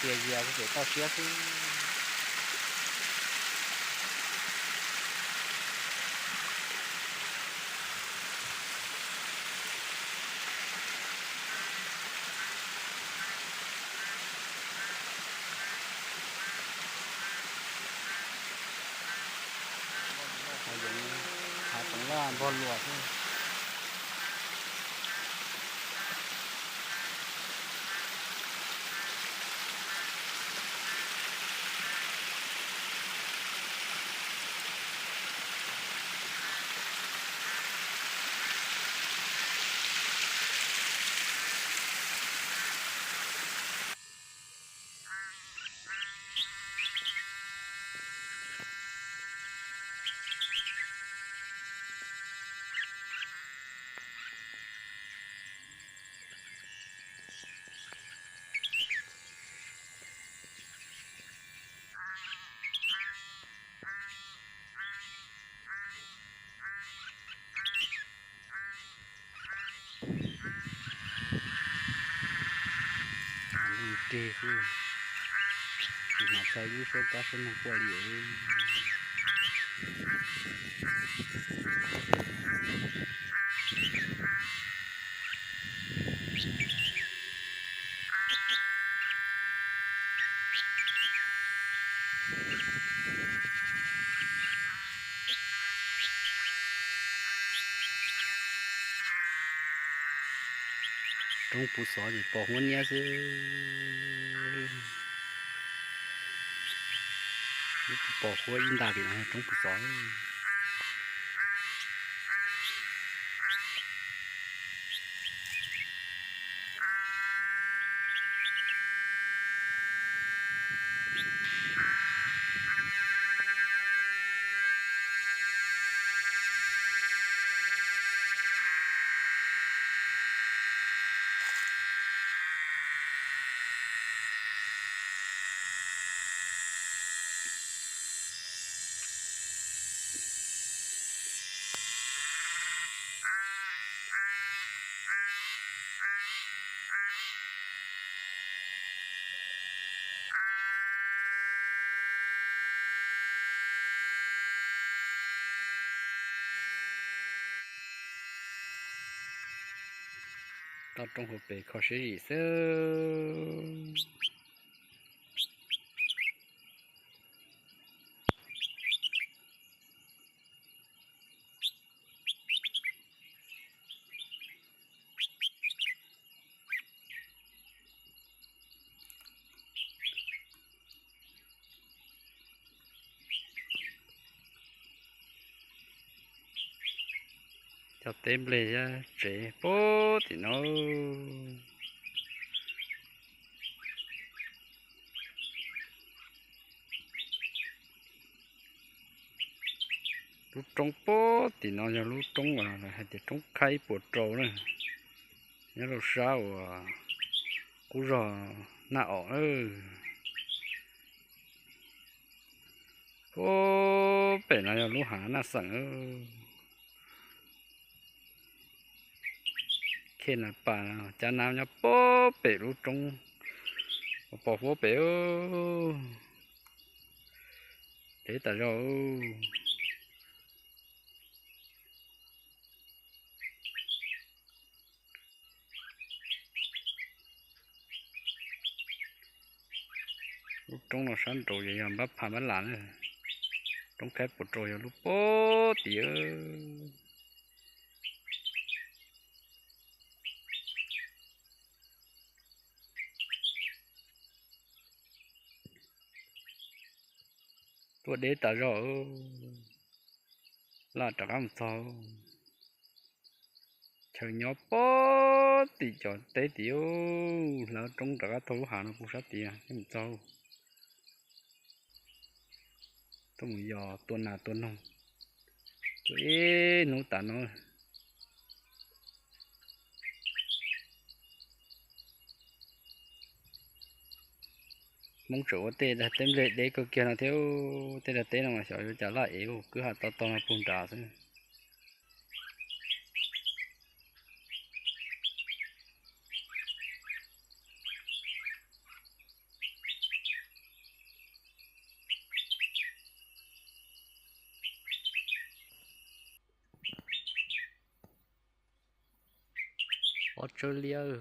Cia zias kuv pem toj siab xwb. Hav zoov loj npog luas xwb. Rig xwb, tsis hnov txog ib lub suab kab suab noog quaj li. Roob puv xov ces pos huab niab xwb. Pos huab ib nta tim no roob puv xov. Toj roob hauv pes kho siab zim xwb. Cov teb nplej thiab tsev puag tim no. Lub roob puag tim no yog lub roob uas hais tias roob khaib puas rau na, nyob rau sab uas qub zog Naj Om na. Puag pem no yog lub hav Naj Xeem. Khej Nas Pas, cab nab nyob puag pem lub roob, pos huab pem. Deb tas zog. Lub roob no sab nraud yog Npab Phas Npab Las na. Roob khaib puas rau yog lub puag tim. Tuaj deb tas zog. Laj rov qab mus txog. Chaw nyob puag tim cov teb tim, hlawv roob rov qab taug lub hav no puag sab tid thiaj mus txog. Tuaj mus yos tua nas tua noog, tua ib hnub tas no. Hmoob tseem ua tej dag teb nplej deb kawg kiag no thiab. Tej dag teb no mas xyov yuav cas laj ev ua kwj ha to to no puag nrad xwb. Australia.